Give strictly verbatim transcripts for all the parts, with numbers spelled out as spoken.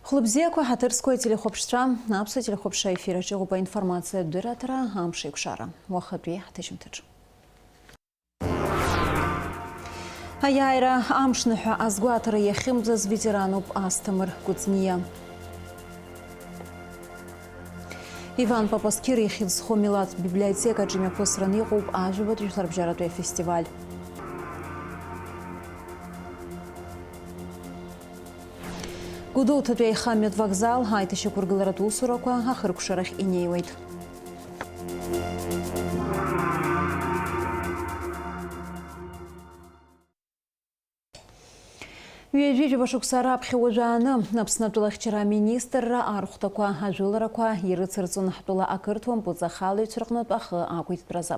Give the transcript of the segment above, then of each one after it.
Хәлыбзиақәа, ҳаҭыр зқәу ателехәаԥшцәа, аԥсуа телехәаԥшра ефир аҿы иҟоуп аинформациатә дырраҭара, амш еиқәшара. Уахатәи ҳҭыжьымҭаҿы. Аиааира амшныҳәа азгәаҭара иахьымӡаз ветерануп Асҭамыр Кәыҵниа. Иван Папасқьыр ихьӡ зху амилаҭтә библиотекаҿы имҩаԥысран иҟоуп ажәабатә жәларбжьаратәи афестиваль. Гәдоуҭатәи аихамҩатә вокзал аиҭашьақәыргыларатә усурақәа ахыркәшарахь инеиуеит. Ҩажәи жәаба шықәса раԥхьа уажәааны, Аԥсны атәылахьчара аминистрра архәҭақәа, ажәыларақәа ирыцырҵон ҳтәыла ақырҭуа мпыҵа ахалаҩцәа рҟнытә ахы ақәиҭтәразы.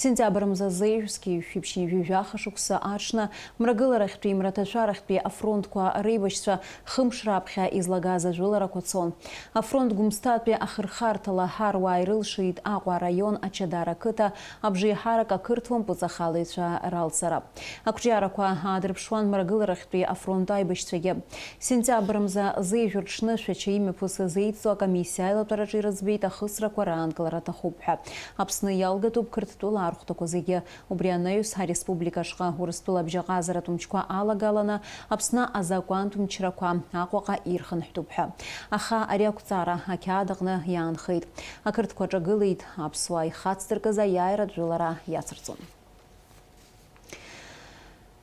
Сентиабр мза зеижә зқьи жәшәи ԥшьынҩажәи жәаха шықәса аҽны, мрагыларахьтәи, мраҭашәарахьтәи афронтқәа реибашьцәа хымш раԥхьа излагаз ажәыларақәа цон. Афронт Гәымсҭатәи ахырхарҭала ҳаруаа ирылшеит Аҟәа араион Ачадара ақыҭа абжеиҳарак ақырҭуа мпыҵахалаҩцәа ралҵара. Ақәҿиарақәа аадырԥшуан мрагыларахьтәи афронт аибашьцәагьы. Сентиабр мза зеижә рҽны Шәача имҩаԥысыз еидҵо акомиссиа аилатәараҿы ирыӡбеит ахысрақәа раанкылара аҭахуп ҳәа. Аԥсны иалгатәуп Қырҭтәыла архәҭақәа зегьы. Убри анаҩс, ареспублика ашҟа Урыстәыла абжьаҟазаратә мчқәа алагаланы, Аԥсны азакәантә мчрақәа Аҟәаҟа ирхынҳәтәуп ҳәа. Аха ари ақәҵара ақьаад аҟны иаанхеит. Ақырҭқәа ҿагылеит, аԥсуаа ихацдыркыз аиааиратә жәылара иацырҵон.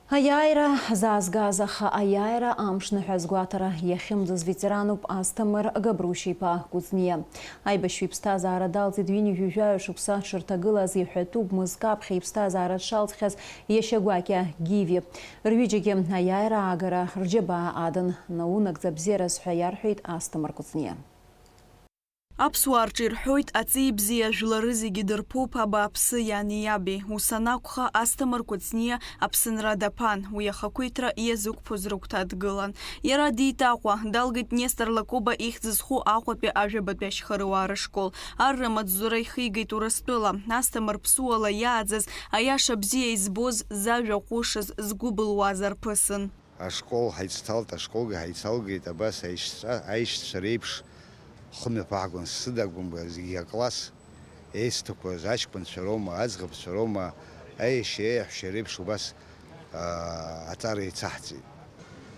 Аиааира ҳзаазгаз, аха аиааира амшныҳәа азгәаҭара иахьымӡаз ветерануп Асҭамыр Габрушьа-иԥа Кәыҵниа. Аибашьҩы иԥсҭазаара далҵит ҩынҩажәи жәаҩа шықәса дшырҭагылаз. Иҳәатәуп, мызкы аԥхьа иԥсҭазаара дшалҵхьаз иашьа гәакьа Гиви. Рҩыџьагьы аиааира аагара рџьабаа адын, наунагӡа бзиараз ҳәа иарҳәеит Асҭамыр Кәыҵниа. Аԥсуаа рҿы ирҳәоит, аҵеи бзиа жәлары зегьы дырԥоуп абааԥсы иани иаби. Ус анакәха, Асҭамыр Кәыҵниа Аԥсынра даԥан, уи ахақәиҭра иазықәԥоз рыгәҭа дгылан. Иара диит Аҟәа, далгеит Нестор Лакоба ихьӡ зху Аҟәатәи ажәабатәи ашьхаруаа рышкол. Арра маҵзура ихигеит Урыстәыла. Асҭамыр ԥсуала иааӡаз, аиаша бзиа избоз, зажәа ҟәышыз, згәы былуаз арԥысын. Ашкол ҳаицҭалт, ашколгьы ҳаицалгеит, абас аишьцәа, аишьцәа реиԥш хымҩаԥаҳгон, сыда акәымкәа, зегьы акласс еицҭақәаз аҷкәынцәа роума, аӡӷабцәа роума, аиашьа, аиаҳәшьа реиԥш убас, аа, аҵара еицаҳҵеит.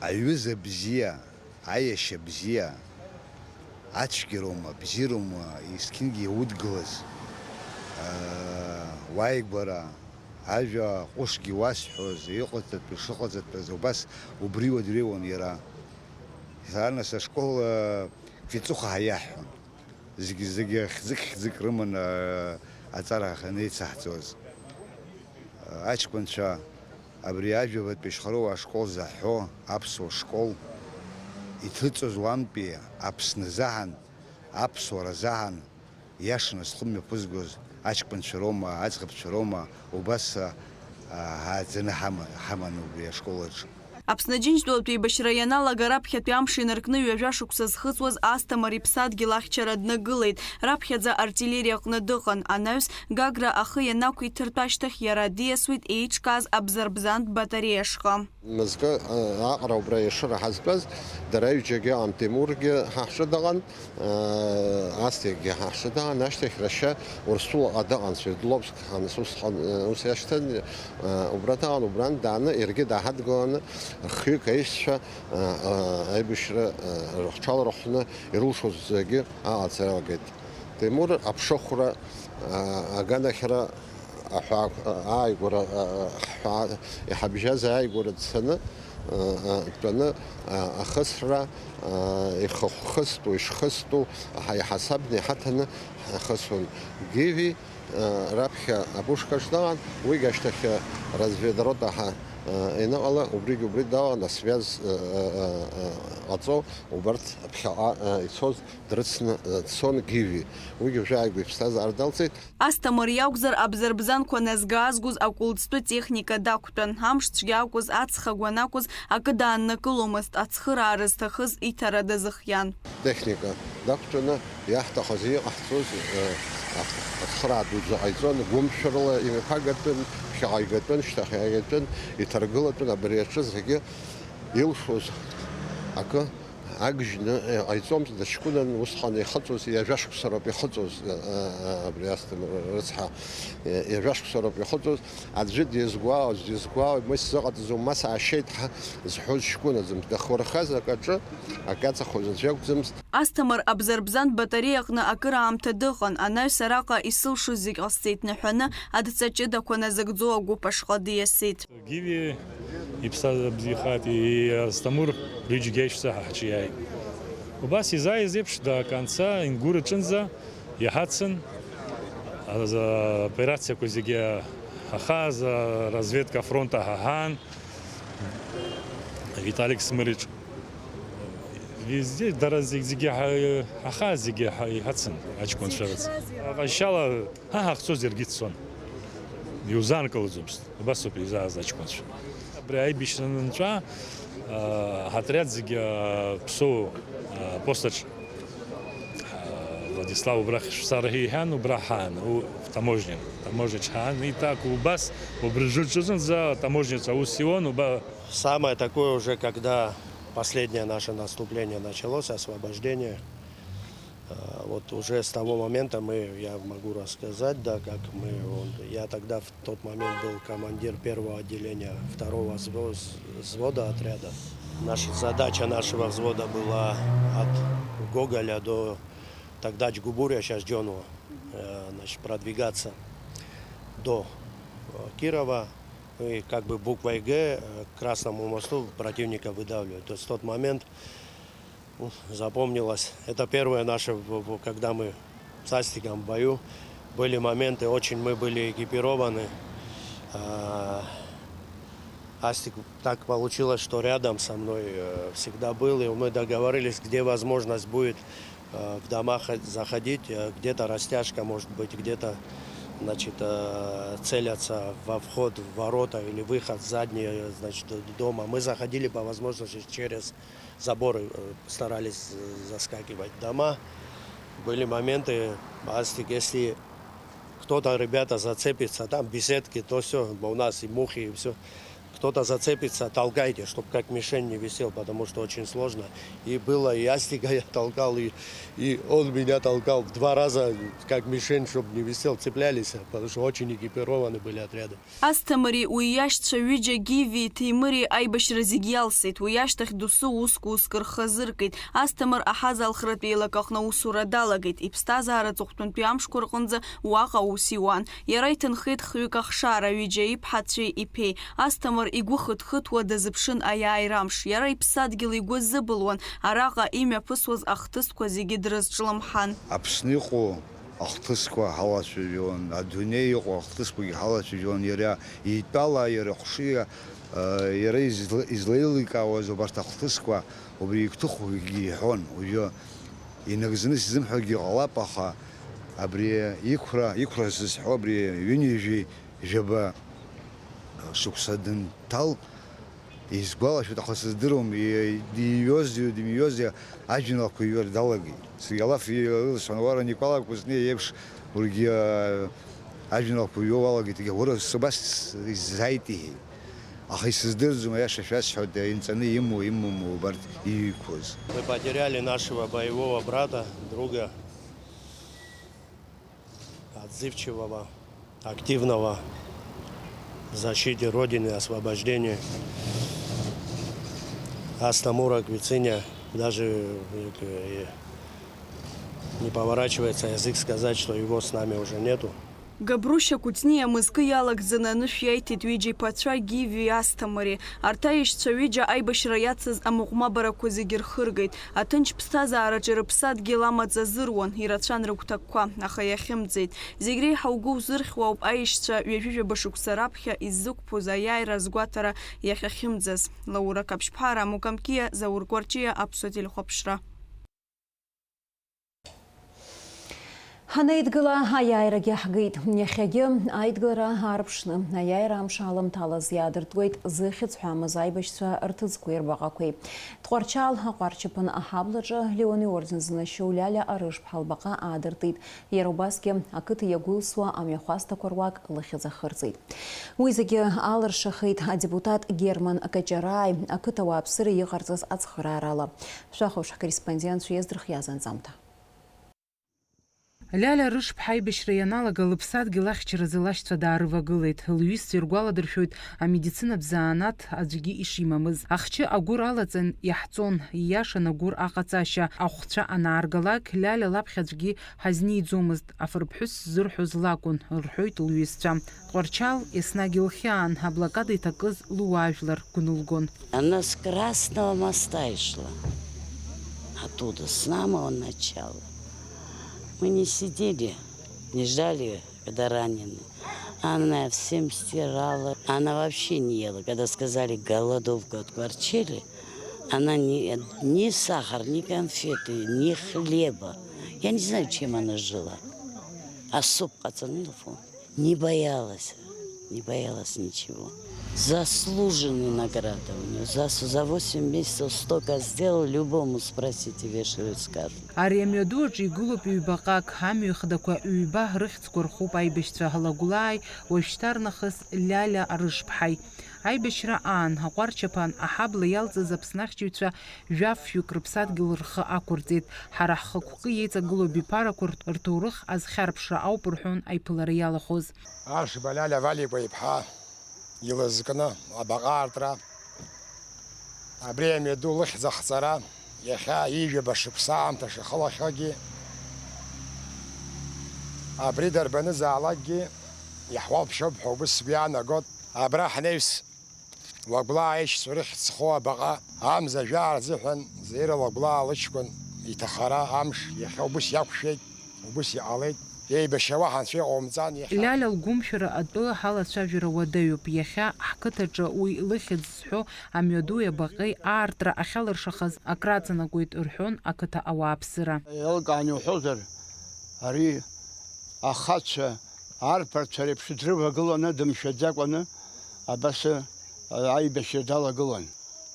Аҩыза бзиа, аиашьа бзиа, ацәгьароума, абзиароума, есқьынгьы иудгылаз, аа, уааигәара, ажәа ҟәышгьы уасҳәоз, иҟаҵатәу шыҟаҵатәыз, убас убри уадреиуан иара. Сара нас ашкол, аа, фицыхәа ҳаиаҳҳәон. Зегьы-зегьы хьӡык-хьӡык рыманы, аа, аҵара анеицаҳҵоз. Аҷкәынцәа абри ажәабатәи ашьхаруаа ашкол заҳҳәо аԥсуа школ иҭыҵыз уантәи Аԥсны азыҳәан, аԥсуара азыҳәан, иашаны зхы мҩаԥызгоз аҷкәынцәа роума, аӡӷабцәа роума, убас, а, ааӡаны ҳама-, ҳаман убри ашкол аҿы. Аԥсны Џьынџьтәылатә еибашьра ианалага раԥхьатәи амш инаркны ҩажәа шықәса зхыҵуаз Асҭамыр иԥсадгьыл ахьчара днагылеит. Раԥхьаӡа артиллериа аҟны дыҟан, анаҩс Гагра ахы ианақәиҭыртә ашьҭахь иара диасуеит еиҿкааз абзарбзантә батареиа ашҟа. Мызкы, а, аҟара убра ешыра ҳазтәаз, дара ҩыџьагьы аҟан, Темургьы ҳа ҳҿы дыҟан, а, Асҭиагьы ҳа ҳҿы дыҟан, ашьҭахь рашьа Урыстәылаҟа дыҟан, Свердловск ҳаныс усҟан, а, ус иашьҭан, а, убра дыҟан, убран дааны, иаргьы дааҳадгыланы, хҩык аишьцәа, а, а, аибашьра, а, рыхҽалархәны ирылшоз зегьы аҟаҵара алагеит. Темур аԥшыхәра, а, аганахьра, аҳәаа-, ааигәара, а, а, ҳҳәаа-, иҳабжьаз ааигәара дцаны, а, а, дтәаны, а, ахысра, а, ихахәхысту, ишхысту, ҳа-, иҳасабны иҳаҭаны ҳахысуан. Гиви, а, раԥхьа апушкаҿ дыҟан, уигь ашьҭахь, а, разведрота ҳа, а, ианыҟала, убригь убри далан, асвиаз, а, а, а, а, ҟаҵо, убарҭ ԥхьаҟа, а, ицоз дрыцны, а, дцон Гиви. Уигь уажәы ааигәа иԥсҭазаара далҵит. Асҭамыр иакәзар, абзарбзанқәа назгы-аазгоз акәылӡтәы техника дақәтәан. Амш цәгьа акәыз, аҵх агәы анакәыз, акы дааннакыломызт, ацхыраара зҭахыз иҭара дазыхиан. Техника дақәтәаны иаҳҭахыз, иҟаҳҵоз, э, ах-, ацхыраа дуӡӡа ҟаиҵон, гәымшәарыла имҩаԥагатәын, ԥхьаҟа игатәын, шьҭахьҟа игатәын, иҭаргылатәын, абри аҿы зегьы илшоз акы Агыжьны, э, ҟаиҵомызт, дыҷкәынан усҟан ихыҵуаз, ҩажәа шықәса роуп ихыҵуаз, э, э, абри Асҭамыр рыцҳа, э, ҩажәа шықәса роуп ихыҵуаз, аӡәы дизгәаауаз, дизгәаауеит, ма исзыҟаҵаӡом, ма саашьеит ҳәа зҳәоз ҷкәынаӡамызт, дахурхаз акаҿы, акы аҵахоз аӡә иакәӡамызт. Асҭамыр абзарбзан батареиаҟны акыраамҭа дыҟан, анаҩс араҟа исылшоз зегь ҟасҵеит наҳәаны, адҵа ҷыдақәа назыгӡо агәыԥ ашҟа диасит. Гиви иԥсҭазаара бзиахааит, и-, Асҭамыр рҩыџьагьы аишьцәа ҳа ҳҿы иааит. Убас изааиз еиԥш, до конца Ингәыр аҿынӡа иҳацын, аза-, аоперациақәа зегьы ҳахааз, разведка афронт аҳаҳаан, Виталик Смырич. Везде, дара зегь-, зегьы ҳа-, ҳахааз зегьы ҳа-, иҳацын, аҷкәынцәа рыц. Ҟазшьала ҳа ҳахьцоз иаргьы дцон. Иузаанкылаӡомызт. Убасоуп изааз аҷкәынцәа. Абри аибашьра анынҵәа, а, ҳотряд зегьы, а, Ԥсоу, а, апостаҿ, а, Владислав убрахь шәцар ҳәа иҳәан, убра ҳаан, у, таможня, таможняҿ ҳаан, и так убас, убри ҿыцынӡа таможняҿ аус иуан, уба. Самое такое уже, когда последнее наше наступление началось, освобождение, А, вот уже с того момента мы, я могу рассказать, да, как мы, он, я тогда в тот момент был командир первого отделения второго взвоз-, взвода отряда. Наша задача нашего взвода была от Гоголя до тогда Чгубуря, сейчас Джонуа, э, значит, продвигаться до, э, Кирова и как бы буквой «Г», э, к Красному мосту противника выдавливать. То есть в тот момент Запомнилось. Это первое наше, в-, в-, когда мы с Астиком в бою. Были моменты, очень мы были экипированы. А, Астик, так получилось, что рядом со мной, э, всегда был, и мы договорились, где возможность будет, э, в дома хо-, заходить, э, где-то растяжка, может быть, где-то, значит, э, целятся во вход в ворота или выход задний, э, значит, д-, дома. Мы заходили по возможности через заборы, э, старались, э, заскакивать в дома. Были моменты, Астик, если кто-то, ребята, зацепится, там беседки, то всё, у нас и мухи, и всё. Кто-то зацепится, толкайте, чтоб как мишень не висел, потому что очень сложно. И было, и Астика я толкал, и, и он меня толкал в два раза, как мишень, чтоб не висел, цеплялись, потому что очень экипированы были отряды. Асҭамыри уи иашьцәа ҩыџьа Гиви, Ҭемыри аибашьра зегь иалсит. Уи ашьҭахь досу уск-уск рхы азыркит. Асҭамыр аҳазалхратә еилак аҟны аусура далагеит. Иԥсҭазаара аҵыхәтәантәи амшқәа рҟынӡа уаҟа аус иуан. Иара иҭынхеит хҩык ахшара, ҩыџьа иԥҳацәеи иԥеи. Асҭамыр игәы хыҭ-хыҭуа дазыԥшын аиааира амш. Иара иԥсадгьыл игәы азыбылуан, араҟа имҩаԥысуаз ахҭысқәа зегьы дрызҿлымҳан. Аԥсны иҟоу ахҭысқәа ҳалацәажәон, адунеи иҟоу ахҭысқәагьы ҳалацәажәон, иара итәала, иара ихшыҩ, а, иара изла-, излеиликаауаз убарҭ ахҭысқәа убри игәҭыхогьы иҳәон. Уажәы инагӡаны сзымҳәогьы ҟалап, аха абри иқәра, иқәра зызҳәо абри ҩынҩажәи жәаба шықәса дынҭал, Исгәалашәоит, аха сыздыруам, и-, диҩозеи, дымҩозеи, ажәеинраалақәа иҩуа далагеит. Саргьы алаф иласҳәан, уара Никәала Кәыҵниа иеиԥш, уаргьы, а, ажәеинраалақәа иҩуа уалагеит, егьа, уара, убас изааит, иҳәеит. Аха исыздырӡом, аиаша шәасҳәоит, инҵаны имоу, имаму убарҭ иҩқәоз. Мы потеряли нашего боевого брата, друга, отзывчивого, активного в защите Родины, освобождении. Астамура Квициня, даже, э, не поворачивается язык сказать, что его с нами уже нету. Габрушьа Кәыҵниа мызкы иалагӡаны анышә иаиҭеит ҩыџьа иԥацәа Гиви Асҭамыри. Арҭ аишьцәа ҩыџьа аибашьра иацыз амыҟәмабарақәа зегьы рхыргеит. Аҭынч ԥсҭазаараҿы рыԥсадгьыл амаҵ азыруан, ирацәан рыгәҭакқәа, аха иахьымӡеит. Зегь реиҳа угәы узырхьуа ауп аишьцәа ҩажәи жәаба шықәса раԥхьа иззықәԥоз аиааира азгәаҭара иахьахьымӡаз. Лаура Каԥшьԥҳа, Раму Камкиа, Заур Кәарҷиа, Аԥсуа телехәаԥшра. Ҳанеидгыла, аиааирагьы ҳгеит. Иахьагьы аидгылара аарԥшны, аиааира амш аламҭалаз иаадыртуеит зыхьӡ ҳәамыз аибашьцәа рҭыӡқәеи рбаҟақәеи. Тҟәарчал аҟәарчаԥан аҳаблаҿы Леон иорден зынашьоу Лиалиа Арышԥҳа лбаҟа аадыртит. Иара убасгьы ақыҭа иагәылсуа амҩахәасҭақәа руак лыхьӡ ахырҵеит. Уи зегьы алыршахеит адепутат Герман Каҷарааи ақыҭа ауааԥсыра иҟарҵаз ацхыраарала. Шәахәаԥш ҳкорреспондентцәа иаздырхиаз анҵамҭа. Лиалиа Арышԥҳа аибашьра ианалага, лыԥсадгьыл ахьчаразы лашьцәа даарывагылеит. Лҩызцәа иргәаладыршәоит амедицинатә заанаҭ аӡәгьы ишимамыз. Ахчы агәыр алаҵан иаҳҵон, ииашан агәыр аҟаҵашьа. Ахәцәа анааргалак, Лиалиа лаԥхьа аӡәгьы ҳазниӡомызт, афырԥҳәыс ззырҳәоз лакәын, рҳәоит лҩызцәа. Тҟәарчал еснагь илхьаан, аблокада иҭакыз луаажәлар гәнылгон. Она с Красного моста и шла. Оттуда, с самого начала. Мы не сидели, не ждали, когда ранены. Она всем стирала. Она вообще не ела. Когда сказали «голодовка» от Кварчели, она ни, ни сахар, ни конфеты, ни хлеба. Я не знаю, чем она жила. А суп оценил фу. Не боялась, не боялась ничего. Заслуженная награда у неё. За, за восемь месяцев столько сделал, любому спросите, вешают, скажут. Ари амҩаду аҿы игылоуп ҩбаҟак, амҩа хадақәа ҩба рыхьӡқәа рхуп аибашьцәа Лагәлааи, уажәшьҭарнахыс Лиалиа Арышԥҳаи. Аибашьра аан, аҟәарчаԥан аҳабла иалҵыз Аԥсны ахьчаҩцәа жәаф-ҩык рыԥсадгьыл рхы ақәырҵеит. Ҳара ҳхықәкы иеиҵагылоу абиԥарақәа рҭ-, рҭоурых азхьарԥшра ауп рҳәон аиԥылара иалахәыз. Аршба Лиалиа Валикәа иԥҳа илызкны абаҟа аартра, абри амҩаду лыхьӡ ахҵара, иахьа ҩажәаба шықәса аамҭа шахылахьоугьы, абри дарбанызаалакгьы иаҳуалԥшьоуп ҳәа убыс сгәы иаанагот. Абра ҳнаҩс, Лагәлаа аишьцәа рыхьӡ зхоу абаҟа, амза жәаа рзыҳәан Заира Лагәлаа лыҷкәын иҭахара амш иахьа убыс иақәшәеит, убыс иҟалеит. Еибашьауа ҳанцәа иҟоумҵан иахьа. Лиалиа лгәымшәара атәы ҳалацәажәара уадаҩуп. Иахьа ҳқыҭаҿы уи лыхьӡ зҳәо амҩадуи абаҟеи аартра ахьалыршахаз акраҵанакуеит, рҳәон ақыҭа ауааԥсыра. Еилкааны иуҳәозар, ари ахацәа, арԥарцәа реиԥш дрывагыланы, дымшәаӡакәаны, абас, а, аибашьра далагылан.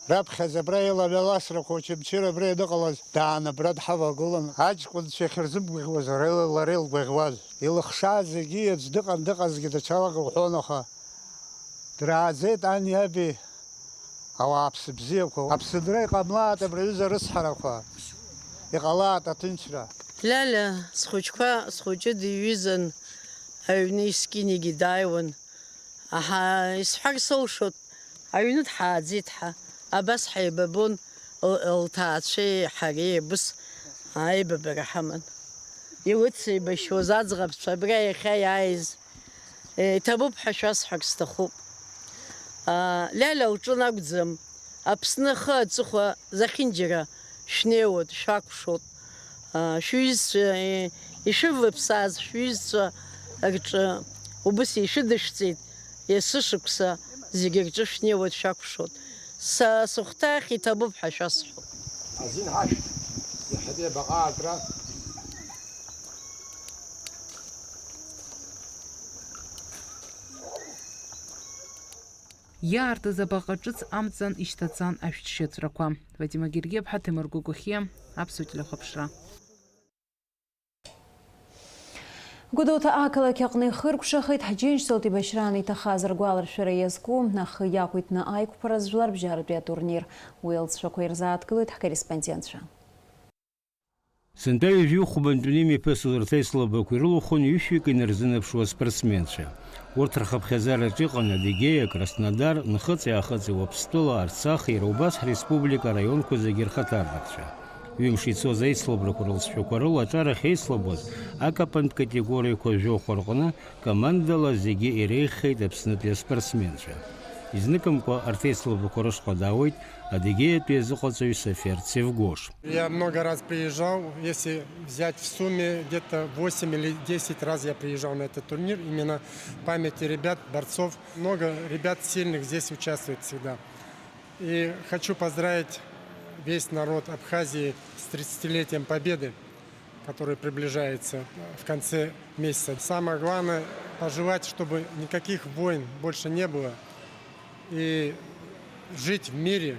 Раԥхьаӡа абра илавеласрақәа, Очамчыра абра ианыҟалаз, дааны абра дҳавагылан. Аҷкәынцәа иахьырзымгәаӷьуаз, лара, лара илгәаӷьуаз. Илыхшаз зегьы аӡә дыҟан, дыҟазгьы даҽа лакәын уҳәон, аха драаӡеит ани аби. Ауааԥсы бзиақәа, Аԥсынра иҟамлааит абри аҩыза арыцҳарақәа, иҟалааит аҭынчра. Лиалиа, схәыҷқәа, схәыҷы диҩызан, аҩны искинигьы дааиуан. Аҳа, исҳәар сылшоит, аҩны дҳааӡеит ҳа, абас ҳаибабон, л-, лҭаацәеи ҳареи абыс аибабара ҳаман. Илыцеибашьуаз аӡӷабцәа абра иахьа иааиз, Иҭабуп ҳәа шәасҳәарц сҭахуп. Лиалиа лҿы акәӡам, Аԥсны ахы аҵыхәа зехьынџьара шәнеиуеит, шәакәшоит. Шәҩызцәа, ишәываԥсааз шәҩызцәа рҿы убыс ишәыдышәҵеит, есышықәса зегьы рҿы шәнеиуеит, шәакәшоит. Са сыхәҭаахь иҭабуп ҳәа шәасҳәоит. Азин ҳашәҭ, иахьатәи абаҟа аартра. Иаартыз абаҟа ҿыц амҵан ишьҭаҵан ашәҭшьыҵәрақәа. Вадим Гергиаԥҳа, Ҭемыр Гогохиа, Аԥсуа телехәаԥшра. Гәдоуҭа ақалақь аҟны ихыркәшахеит ҳџьынџьтәылатә еибашьраан иҭахаз ргәаларшәара иазку, ахы иақәиҭны аиқәԥара зжәларбжьаратәи атурнир. Уи алҵшәақәа ирзааҭгылоит ҳкорреспондентцәа. Сынтәа ҩажәи хәба антоним иԥысыз урҭ аицлабрақәа ирылахәын ҩышәҩык инарзынаԥшуа аспортсменцәа. Урҭ рхыԥхьаӡараҿ иҟан Адыгеиа, Краснодар, Нхыҵи-Аахыҵи Уаԥстәыла, Арцах, иара убас ҳреспублика араионқәа зегьы рхаҭарнакцәа. Ҩымш ицоз аицлабрақәа рылҵшәақәа рыла аҿарахь еицлабуаз акапантә категориақәа жәохә рҟны командала зегьы иреиӷьхеит Аԥснытәи аспортсменцәа. Изныкымкәа арҭ аицлабрақәа рышҟа даауеит Адыгеиатәи азыҟаҵаҩ Софер Цевгош. Я много раз приезжал, если взять в сумме, где-то восемь или десять раз я приезжал на этот турнир, именно в памяти ребят, борцов. Много ребят сильных здесь участвует всегда. И хочу поздравить весь народ Абхазии с тридцатилетием Победы. который приближается в конце месяца. Самое главное, пожелать, чтобы никаких войн больше не было, и жить в мире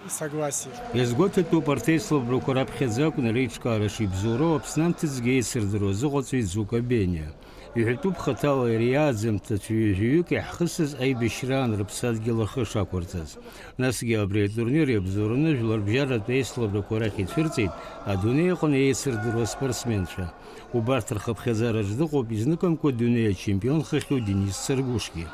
и согласии. Иазгәаҭатәуп арҭ аицлабрақәа раԥхьаӡа акәны реиҿкаара шибзоуроу Аԥсны анҭыҵгьы еицырдыруа азыҟаҵаҩ Ӡука Бениа. Иҳәатәуп хаҭала иара иааӡамҭацәа ҩажәаҩык иаҳхысыз аибашьраан рыԥсадгьыл ахы шақәырҵаз. Насгьы абри атурнир иабзоураны жәларбжьаратә еицлабрақәа рахь ицәырҵит адунеи аҟны еицырдыруа спортсменцәа. Убарҭ рхыԥхьаӡараҿ дыҟоуп изныкымкәа дунеи ачемпион хыхьоу Денис Царгәышгьы.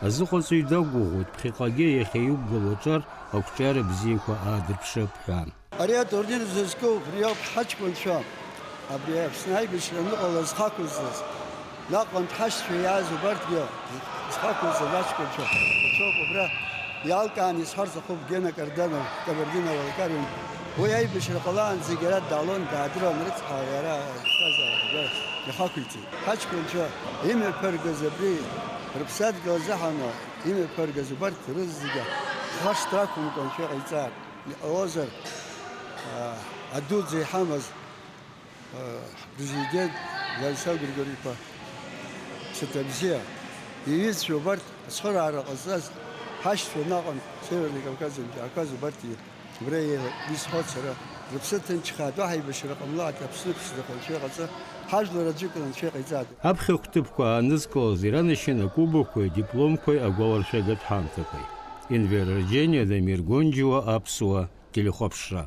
Азыҟаҵаҩ дақәгәыӷуеит ԥхьаҟагьы иахьа иуқәгылоу аҿар ақәҿиара бзиақәа аадырԥшып ҳәа. Ари атурнир зызку убриоуп ҳаҷкәынцәа, абри Аԥсны аибашьра аныҟала зхақәызҵаз, наҟ ҳашьцәа иааз убарҭгьы зхақәызҵаз аҷкәынцәа рацәоуп. Убра иалкааны исҳәар сҭахуп Гена Карданов, Кабардино-Балкариан. Уи аибашьра ҟалаанӡагь ара даалон, даадыруан, рыцҳа, иара иԥсҭазаара ихақәиҵеит. Ҳаҷкәынцәа имҩаԥыргаз абри рыԥсадгьыл азыҳәан имҩаԥыргаз убарҭ рызегьы ҳхашҭра ақәымкәа анцәа иҟаиҵааит. Иҟалозар, а, адуӡӡа иҳамаз, а, ҳпрезидент Владислав Григорий-иԥа ԥсаҭа бзиа, иҩызцәа убарҭ ацхыраара ҟазҵаз ҳашьцәа наҟ Северный Кавказынтәи аақәаз убарҭ, убра еилак, исҳәоит сара, рыԥсы ҭынчхааит, уаҳа еибашьра ҟамлааит, Аԥсны ԥшӡақәа анцәа иҟаҵа, ҳажәлар аӡәыкны анцәа иҟаиҵааит. Аԥхьахә ҭыԥқәа аанызкылаз иранашьан акубокқәеи адипломқәеи агәаларшәагатә ҳамҭақәеи. Енвер Арџьениа, Дамир Гонџьиуа, Аԥсуа телехәаԥшра.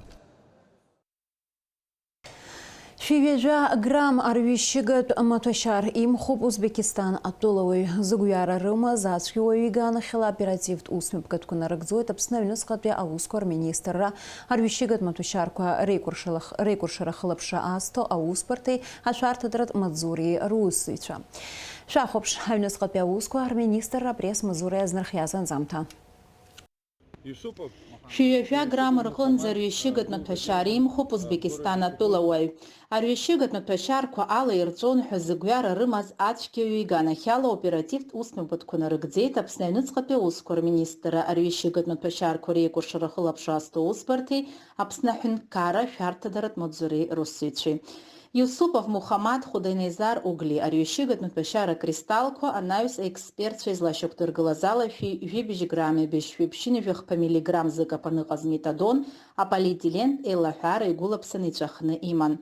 Шәи ҩажәа грамм арҩышьыгатә маҭәашьар имхуп Узбекистан атәылауаҩ. Зыгәҩара рымаз ацәгьауаҩ иганахьала оперативтә усмҩаԥгатәқәа нарыгӡоит Аԥсны аҩныҵҟатәи аусқәа рминистрра арҩышьыгатә маҭәашьарқәа реикәыршалах-, реикәыршара хылаԥшра азҭо аусбарҭеи ашәарҭадаратә маҵзуреи русзуҩцәа. Шәахәаԥш, аҩныҵҟатәи аусқәа рминистрра апресс-маҵзура иазнархиаз анҵамҭа. Шәи ҩажәа грамм рҟынӡа арҩышьыгатә маҭәашьар имхуп Узбекистан атәылауаҩ. Арҩышьыгатә маҭәашьарқәа алаирҵәон ҳәа зыгәҩара рымаз ацәгьаҩы иганахьала оперативтә усмҩаԥгатәқәа нарыгӡеит Аԥсны аҩныҵҟатәи аусқәа рминистрра арҩышьыгатә маҭәашьарқәа реикәыршара хылаԥшра азҭо усбарҭеи Аԥсны аҳәынҭқарра ашәарҭадаратә маҵзуреи русзуҩцәеи. Иусупов Мухаммад, Худайнезар Угли, арҩышьыгатә маҭәашьара кристалқәа анаҩс аекспертцәа излашьақәдыргылаз ала шәи жәибжь грамми быжьшәи ԥшьынҩажәи хԥа миллиграмм зыкапан ыҟаз метадон, аполиэтилентә еилаҳәара игәылаԥсан иҵәахны иман.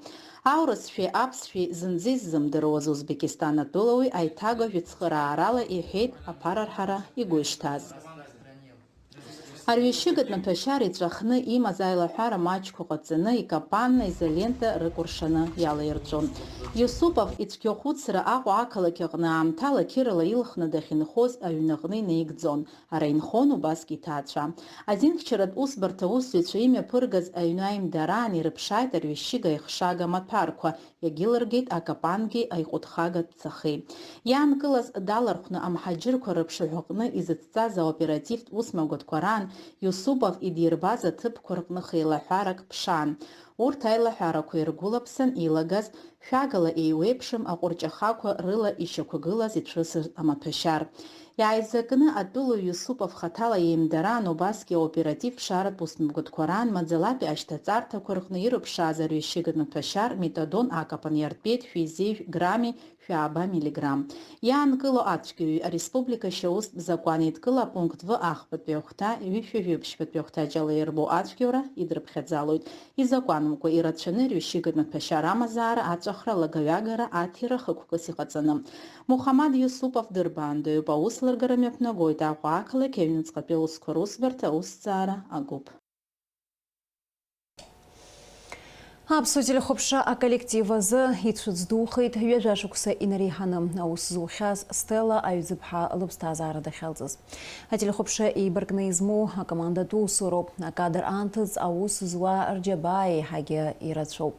Аурысшәеи аԥсшәеи зынӡа иззымдыруаз Узбекистан атәылауаҩ аиҭагажә ицхыраарала иҳәеит аԥарарҳара игәы ишҭаз. Арҩышьыгатә маҭәашьар иҵәахны имаз аилаҳәара маҷқәа ҟаҵаны, икапанна изолента рыкәыршаны иалаирҵәон. Иусупов ицәгьахәыцра Аҟәа ақалақь аҟны аамҭала қьырала илхны дахьынхоз аҩнаҟны инаигӡон. Ара инхон убасгьы иҭаацәа. Азинхьчаратә усбарҭа аусзуҩцәа имҩаԥыргаз аҩны аимдараан ирыԥшааит арҩышьыга аихшага амаҭәарқәа, иагьылыргеит акапангьы аиҟәыҭхагатә ҵахеи. Иаанкылаз далархәны амҳаџьырқәа рыԥшаҳәаҟны изыцҵаз аоперативтә усмҩаԥгатәқәа раан Иусупов идирбаз аҭыԥқәа рҟны хеилаҳәарак ԥшаан. Урҭ аилаҳәарақәа иргәылаԥсан илагаз, шәагала еиуеиԥшым аҟәырҷахақәа рыла ишьақәгылаз ицәысыз амаҭәашьар. Иааизакны атәылаҩ Иусупов хаҭала иеимдараан убасгьы аоператив ԥшааратә усмҩаԥгатәқәа раан маӡалатәи ашьҭаҵарҭақәа рҟны ирыԥшааз арҩышьыгатә маҭәашьар метадон акапан иартәеит шәи зеижә грамми шәааба миллиграмм. Иаанкыло ацәгьаҩы ареспублика ашьаустә закәан еидкыла апункт В ахԥатәи ахәҭа, ҩышәи жәиԥшьбатәи ахәҭаҷ ала ирбо ацәгьоура идрыԥхьаӡалоит. Изакәанымкәа ирацәаны арҩышьыгатә маҭәашьар амазаара, аҵәахра, алагаҩагара, аҭира хықәкыс иҟаҵаны. Мухаммад Иусупов дырбаандаҩуп, аус лыргара мҩаԥнагоит Аҟәа ақалақь аҩныҵҟатәи аусқәа русбарҭа аусҭҵаара агәыԥ. Аԥсуа телехәаԥшра аколлектив азы ицәыӡ духеит ҩажәа шықәса инареиҳаны аус зухьаз Стелла Аҩӡыԥҳа лыԥсҭазаара дахьалҵыз. Ателехәаԥшра еибаркны измоу акомандатә усуроуп. Акадр анҭыҵ аус зуа рџьабаа еиҳагьы ирацәоуп.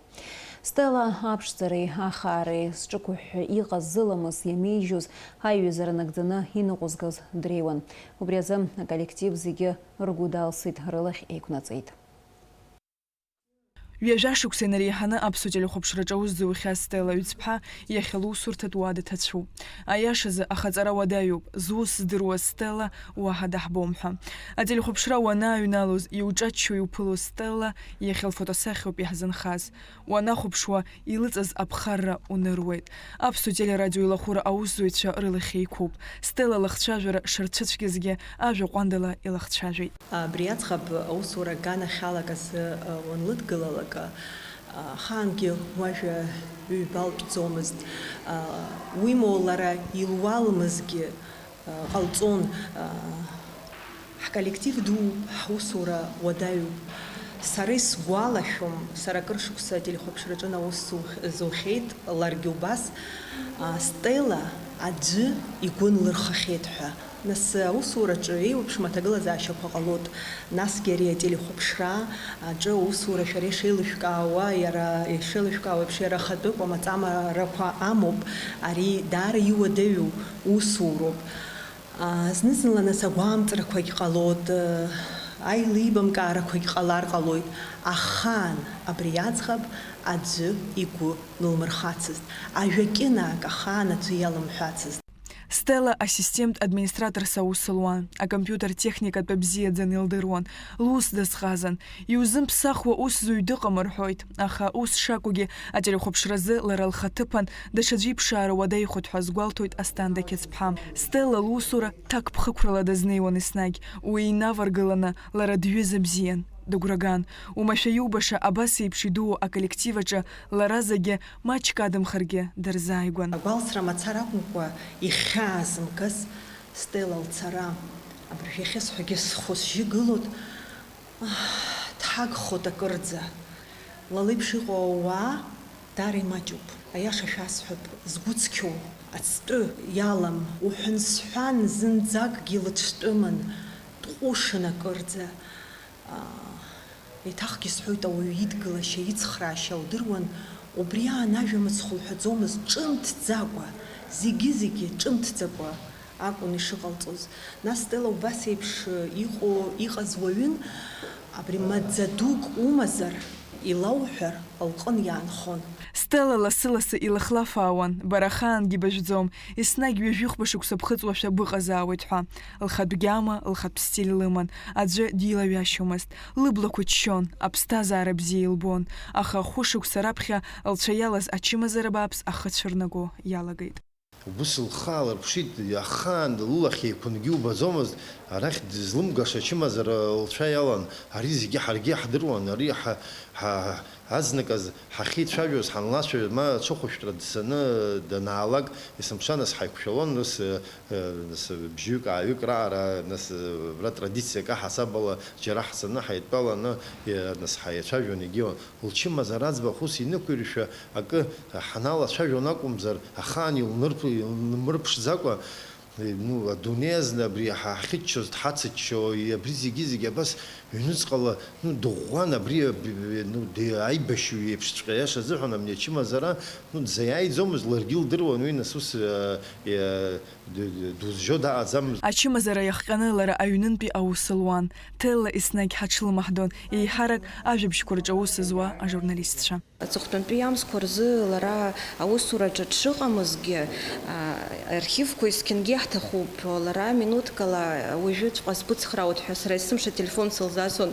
Стелла аԥшӡареи ахаареи зҿықәыҳәҳәа иҟаз зыламыс иамеижьоз аиҩызара нагӡаны иныҟәызгаз дреиуан. Убри азы аколлектив зегьы ргәы далсит, рылахь еиқәнаҵеит. Ҩажәа шықәса инареиҳаны аԥсуа телехәаԥшраҿы аус зухьаз Стелла Ҩӡԥҳа иахьа лусурҭатә уа дҭацәуп. Аиашазы, ахаҵара уадаҩуп, зус здыруаз Стелла уаҳа даҳбом ҳәа. Ателехәаԥшра уанааҩналоз, иуҿаччо иуԥылоз Стелла иахьа лфотосахьоуп иаҳзынхаз. Уанахәаԥшуа, илыҵаз аԥхарра уныруеит. Аԥсуа телерадио илахәыра аусзуҩцәа рылахь еиқәуп. Стелла лыхцәажәара шырцәыцәгьазгьы ажәа ҟәандала илахцәажәеит. Абри аӡӷаб аусура аганахьалак азы, э, уанлыдгылалак, э, ахаангьы уажәа ҩбалтәӡомызт. Э, уимоу лара илуалмызгьы, э, ҟалҵон. Э, ҳколлектив дууп, ҳусура уадаҩуп. Сара исгәалашәом, сара акыр шықәса ателехәаԥшраҿы аус зух-, зухьеит, ларгьы убас, э, Стелла аӡәы игәы нлырхахьеит ҳәа. Нас аусураҿы еиуеиԥшым аҭагылазаашьақәа ҟалоит. Насгьы ари ателехәаԥшра аҿы аусура шәара ишеилышәкаауа, иара ишеилышәкаауа еиԥш, иара ахатәы кәамаҵамарақәа амоуп. Ари даара иуадаҩу усуроуп. А, зны-зынла нас агәамҵрақәагь ҟалоит, аилибамкаарақәагь ҟалар ҟалоит. Ахаан абри аӡӷаб аӡәы игәы нылмырхацызт. Ажәакьынаак ахаан аӡәы иалымҳәацызт. Стелла асистемтә администраторс аус луан, акомпиутер техникатә бзиаӡаны илдыруан, лус дазҟазан. Иузымԥсахуа усзуҩ дыҟам рҳәоит, аха ус шакәугьы, ателехәаԥшразы лара лхаҭыԥан даҽаӡәы иԥшаара уадаҩхоит ҳәа азгәалҭоит Асҭанда Қьыцԥҳа. Стелла лусура ҭакԥхықәрала дазнеиуан еснагь, уи инаваргыланы лара дҩыза бзиан. Дыгәраган, уамашәа иубаша абас еиԥш идуу аколлектив аҿы лара зегьы маҷк адамхаргьы дырзааигәан. Агәалсра мацара акәымкәа, ихьаазымкыз Стелла лцара. Абыржә иахьысҳәогьы схәы сжьы гылоит, аҳ, дҳагхоит акырӡа. Ла леиԥш иҟоу ауаа даара имаҷуп. Аиаша шәасҳәап, згәы цқьоу ацтәы иалам, уҳәан-сҳәан зынӡакгьы лыцәтәымын, дҟәышын акырӡа. Аа, еиҭахгьы сҳәоит, ауаҩы идгылашьа, ицхраашьа лдыруан, убри аан ажәа мыцхә лҳәаӡомызт, ҿымҭӡакәа, зегьы-зегьы ҿымҭӡакәа акәын ишыҟалҵоз. Нас Стелла убас еиԥш иҟоу, иҟаз уаҩын, абри маӡа дук умазар, илауҳәар, лҟын иаанхон. Стелла лассы-лассы илыхлафаауан, бара ахаангьы бажәӡом, еснагь ҩажәихәба шықәса ԥхыҵуашәа быҟазаауеит ҳәа. Лхатә гьама, лхатә стиль лыман, аӡәы дилаҩашьомызт. Лыблақәа ччон, аԥсҭазаара бзиа илбон, аха хәышықәса раԥхьа лцәа иалаз ачымазара бааԥс ахы цәырнаго иалагеит. Убыс лхы аалырԥшит, ахаан лылахь еиқәынгьы убаӡомызт, арахь дызлымгаша ачымазара лцәа иалан, ари зегьы ҳаргьы иаҳдыруан, ари ҳа, ҳа, азныказ ҳахьеицәажәоз, ҳанлацәажәоз, ма аҽыхәышәтәра дцаны данаалак, есымша нас ҳаиқәшәалон, нас, э, нас бжьҩык-ааҩык раара, нас, э, абра традициак аҳасабала џьара ҳцаны ҳаидтәаланы, э, нас ҳаицәажәон, егьиуан. Лчымазара аӡбахә ус инықәиршәа акы ҳаналацәажәон акәымзар, ахаан илнырԥ-, илнымырԥшӡакәа, ну, адунеи азна абри ҳа-, ҳахьыччоз, дҳацыччо, абри зегьы-зегьы абас ҩнуҵҟала, ну, дыӷәӷәан, абри, аб-, ну, ди-, аибашьҩы иеиԥшҵәҟьа, иаша азыҳәан, абни ачымазара, ну, дзаиааиӡомызт, ларгьы илдыруан уи, нас ус, э, э, д-, д-, дузжьо даҟаӡамызт. Ачымазара иахҟьаны лара аҩнынтәи аус луан. Ҭелла еснагь ҳаҽлымаҳдон, еиҳарак ажәабжьқәа рҿы аус зуа ажурналистцәа. Аҵыхәтәантәи амзқәа рзы лара аусураҿы дшыҟамызгьы, а, архивқәа есқьынгьы иаҳҭахуп. Лара минуҭкала, уажәыҵәҟьа сбыцхраауеит ҳәа сара есымша ателефон сылзасуан.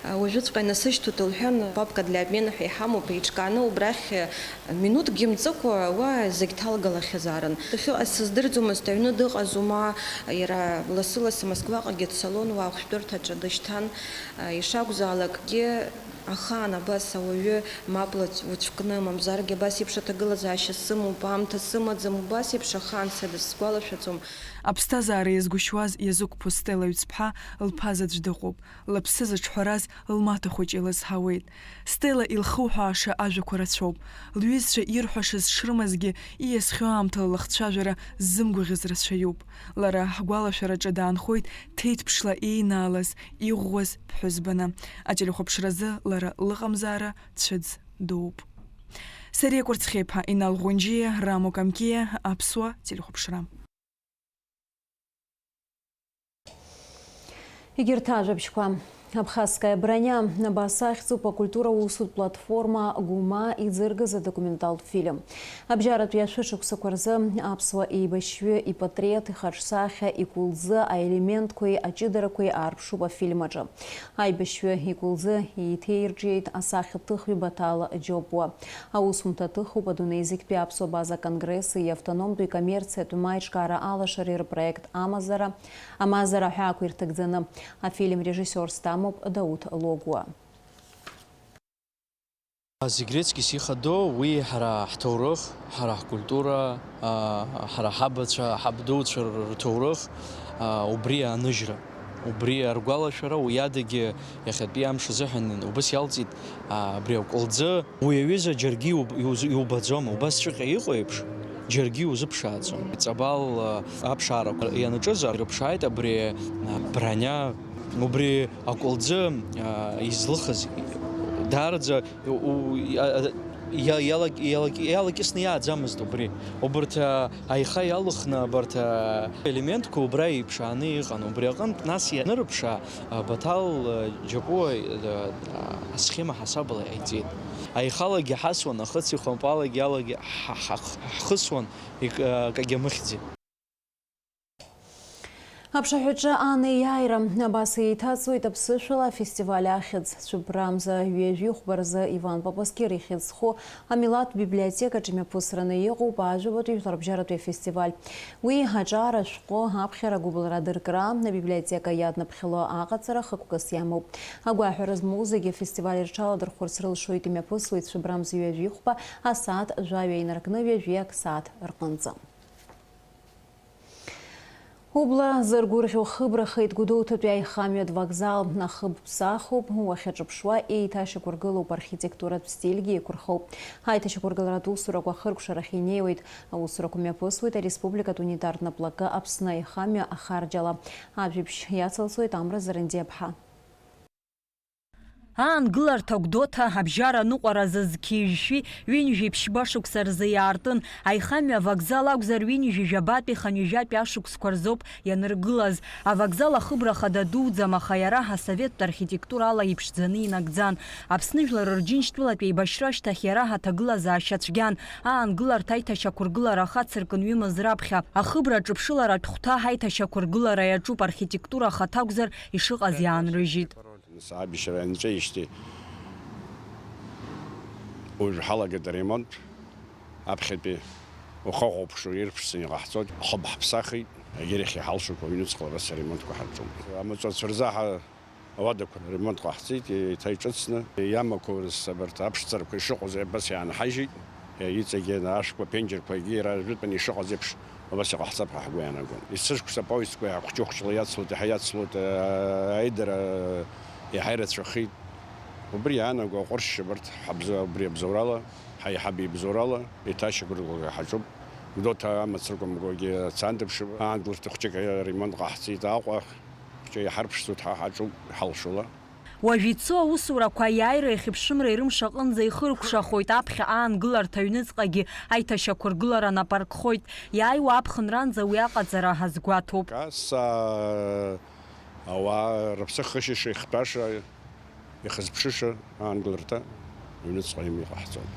А, уажәыҵәҟьа инасышьҭуеит лҳәан, папка для обмена ҳәа иҳамоуп, еиҿкааны убрахь, а, минуҭкгьы мҵыкәа уа зегь ҭалгалахьазаарын. Дахьыҟаз сыздырӡомызт, аҩны дыҟазу ма, иара лассы-лассы Москваҟагьы дцалон, уа ахәшәтәырҭаҿы дышьҭан. А, ишакәзаалакгьы, ахаан абас ауаҩы мап лац-, уцәкны, мамзаргьы абас еиԥш аҭагылазаашьа сымоуп, аамҭа сымаӡам, убас еиԥш ахаан сара дысгәалашәаӡом. Аԥсҭазаара иазгәышьуаз иазықәԥо Стелла Ҩӡԥҳа лԥа заҵә дыҟоуп, лыԥсы зыҿҳәараз лмаҭа хәыҷ илызҳауеит. Стелла илхуҳәааша ажәақәа рацәоуп. Лҩызцәа ирҳәашаз шрымазгьы, ииасхьоу аамҭала лыхцәажәара ззымгәаӷьыз рацәаҩуп. Лара ҳгәалашәараҿы даанхоит ҭеиҭԥшла еинаалаз, иӷәӷәаз ԥҳәызбаны. Ателехәаԥшразы лара лыҟамзаара цәыӡ дууп. Сариа Кәарцхеиԥа, Инал Ӷәынџьиа, Рамо Камкиа, Аԥсуа телехәаԥшра. Егьырҭ ажәабжьқәа. Абхазская броня, абас ахьӡуп акультура усутә платформа Гәыма иӡыргаз адокументалтә фильм. Абжьаратәи ашәышықәсақәа рзы аԥсуа еибашьҩы ипатреҭ, ихаҿсахьа, икәылӡы, аелементқәеи аҷыдарақәеи аарԥшуп афильм аҿы. Аибашьҩы икәылӡы еиҭеирҿиеит асахьаҭыхҩы Баҭал Џьопуа. Аусумҭа аҭыхуп адунеи зегьтәи аԥсуа база конгресси автономтәи коммерциатә маиҿкаара алашареи рпроект Амазара, Амазара ҳәа ақәирҭагӡаны. Афильм режиссиорс дамоуп Дауҭ Логәуа. Зегь рыцкьыс ихадоу уи ҳара ҳҭоурых, ҳара ҳкультура, а, ҳара ҳабацәа, ҳабдуцәа рҭоурых, а, убри аныжьра, убри аргәалашәара, уи адагьы иахьатәи амш азыҳәан убыс иалҵит, а, абри акәылӡы. Уи аҩыза џьаргьы иуб-, иуз-, иубаӡом, убасҵәҟьа иҟоу еиԥш, џьаргьы иузыԥшааӡом. Ҵабал, а, аԥшаарақәа ианаҿыз ирыԥшааит абри, а, броня, убри акәылӡы, а, излыхыз. Даараӡа у-, у-, а, а, иа-, иалак-, иалак-, иалакьысны иааӡамызт убри. Убарҭ, а, аиха иалыхны абарҭ, а, елементқәа убра иԥшааны иҟан. Убри аҟынтә нас ианырыԥшаа, а, Баҭал, а, Џьапуа, а, а, асхема ҳасабала иҟаиҵеит. Аихалагьы ҳасуан, ахыци хәампалагьы алагьы ҳа-, ҳа-, ҳхысуан, ик-, а, акагьы амыхьӡеит. Аԥшаҳәаҿы анеиааира абас еиҭаҵуеит аԥсышәала афестиваль ахьӡ. Цәыббрамза ҩажәи хәба рзы Иван Папаскир ихьӡ зху амилаҭтә библиотекаҿ имҩаԥысраны иҟоуп ажәабатәи жәларбжьаратәи афестиваль. Уи аҿар ашәҟәы аԥхьара агәыбылра адыркра, абиблиотека иаднаԥхьало аҟаҵара хықәкыс иамоуп. Агәаҳәара змоу зегьы афестиваль рҽаладырхәырц рылшоит имҩаԥысуеит Цәыббрамза ҩажәи хәба асааҭ жәаҩа инаркны ҩажәи ак сааҭ рҟынӡа. Убла зыргәырӷьо хыбрахеит Гәдоуҭатәи аихамҩатә вокзал. Ахыб ԥсахуп, уахьаҿыԥшуа еиҭашьақәыргылоуп, архитектуратә стильгьы еиқәырхоуп. Аиҭашьақәыргыларатә усурақәа ахыркәшарахь инеиуеит. Аусурақәа мҩаԥысуеит ареспубликатә унитартә наплакы Аԥсны аихамҩа ахарџьала. Ажәабжь иацылҵоит Амра Зарандиаԥҳа. Аангыларҭа Гәдоуҭа абжьара аныҟәара азы зқьи жәшәи ҩынҩажәи ԥшьба шықәса рзы иаартын. Аихамҩа авокзал акәзар, ҩынҩажәи жәабатәи хынҩажәатәи ашықәсқәа рзоуп ианыргылаз. Авокзал ахыбра хада дуӡӡам, аха иара асоветтә архитектурала иԥшӡаны инагӡан. Аԥсны жәлар рџьынџьтәылатә еибашьра ашьҭахь иара аҭагылазаашьа цәгьан. Аангыларҭа аиҭашьақәыргылара ахацыркын ҩымыз раԥхьа. Ахыбра аҿыԥшыларатә хәҭа аиҭашьақәыргылара иаҿуп, архитектура ахаҭа акәзар, ишыҟаз иаанрыжьит. Нас аибашьра ианҵәеижьҭеи уажә ҳалагеит аремонт, аԥхьатәи ухахәаԥшуа ирԥшӡаны иҟаҳҵоит, хыб ҳԥсахит, егьырахь иҳалшақәа аҩныҵҟала абас аремонтқәа ҳарҿуп. Амаҵурҭа рзы ҳа-, ауадақәа ремонт ҟаҳҵеит, еиҭа иҿыцны, иамақәоу рзы абарҭ аԥшӡарақәа ишыҟоу абас иаанҳажьит, иҵегьы ашәқәа, аԥенџьырқәагьы иара жәытәан ишыҟаз еиԥш, Убас иҟаҳҵап ҳәа ҳгәы иаанагон. Есышықәса апоездқәа иаҳа хәҷы-хәҷыла иацлоит, иаҳа иацлоит, аидара иаҳа ирацәахеит. Убри иаанаго аҟәыршьшьа абарҭ ҳабза-, убри абзоурала, ҳаиҳаб ибзоурала, еиҭашьақәыргылара ҳаҿуп. Гәдоуҭа амацрақәа мгогьы цандыԥшып, аанкыларҭа хәҷык аремонт ҟаҳҵеит, Аҟәа хәҷы иҳарԥшӡоит, ҳа ҳаҿуп, иҳалшола. Уажә ицо аусурақәа аиааира иахьыԥшымра ирымш аҟынӡа ихыркәшахоит, аԥхьа аангыларҭа аҩныҵҟагьы аиҭашьақәыргылара нап аркхоит, иааиуа аԥхынранӡа уи аҟаҵара ҳазгәаҭоуп. Касса ауаа рыԥсы хышьаша, ихтәаша, ихызԥшыша аангыларҭа аҩныҵҟа имҩа иҟаҳҵон.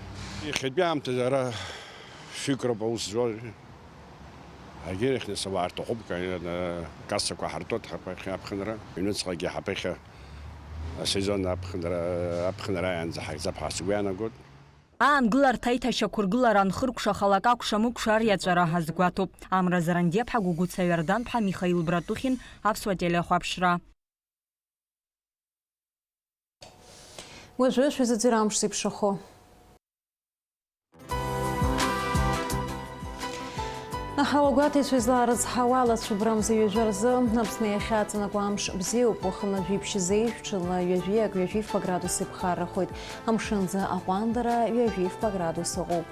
Иахьатәи аамҭазы ара фҩык роуп аус зуа. Егьирахь нас ауаа рҭахуп, ка-, кассақәа ҳартуеит ҳаԥхьа аԥхынра, аҩныҵҟагьы ҳаԥыхьа асезон аԥхынра, аԥхынра аанӡа ҳаигӡап ҳәа сгәы иаанагоит. Аангыларҭа аиҭашьақәыргылара анхыркәшахалак акәша-мыкәша ариаҵәара ҳазгәаҭоуп. Амра Зарандиаԥҳа, Гәыгәыца Иорданԥҳа, Михаил Братухин, Аԥсуа телехәаԥшра. Уажәы шәазыӡырҩ амш зеиԥшрахо. Аҳауагәаҭаҩцәа излаарыцҳауа, ала Цәыббрамза ҩажәа рзы Аԥсны иахьаҵанакуа амш бзиоуп, уахынла жәиԥшь зеижә, ҽынла ҩажәиак, ҩажәи фба градус иԥхаррахоит. Амшынӡы аҟәандара ҩажәи фба градус ыҟоуп.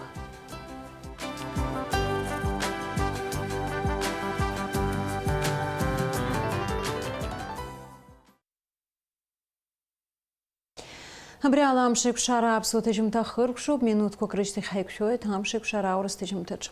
Абри ала амш еиқәшара аԥсуа ҭыжьымҭа хыркәшоуп, минуҭқәак рышьҭахь ҳаиқәшәоит амш еиқәшара аурыс ҭыжьымҭаҿ.